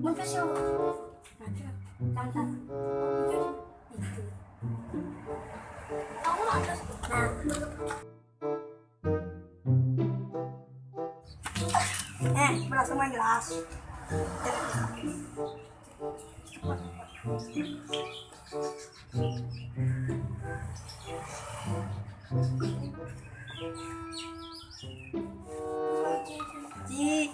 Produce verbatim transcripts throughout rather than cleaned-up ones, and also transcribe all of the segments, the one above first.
Mun pes yo. Nah, tantang. Itu. Kamu atas. Nah. Eh, berasa main gelas. Ji.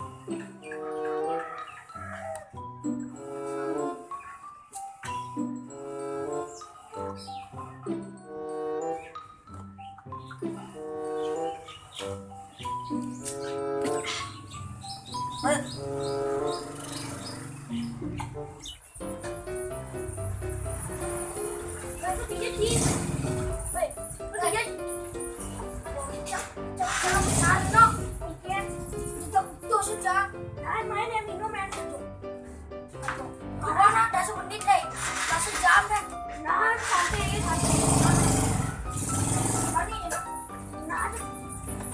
Karena ada semenit deh, masih jam deh. Nah, santai, santai. Ini, nah, ada.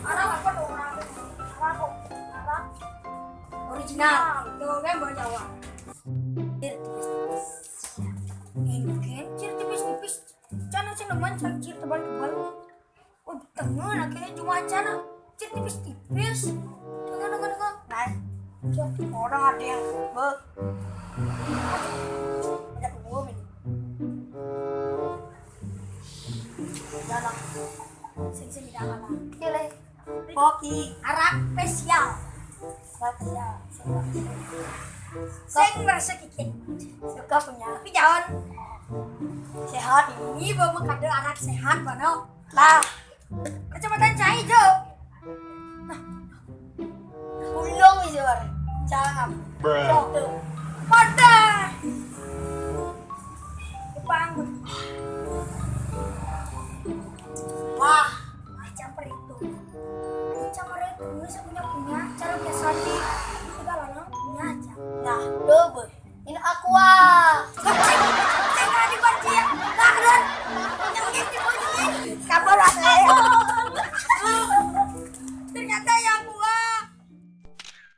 Arah apa dong? Arah apa? Arah original. Tuh kan bawa Jawa. Cir tipis-tipis. Ini kan cir tipis-tipis. Cana cina man cir tebal-tebal. Oh, tengah akhirnya cuma acara cir tipis-tipis. Tengah, tengah, tengah. Nah, orang ada yang be. Ada dua ini. Dalam. Sing sing dalam. Pilih. Kopi Arab spesial. Spesial. Sing merasa kikit. Suka punya. Tapi jangan sehat ini bawa kada anak sehat mana? Lah, kecamatan Cai jo. Nah, ulung ijo. Cakap. Pada. Jepang. Wah, macam perhitung. Macam perhitung, saya punya punya cara biasa di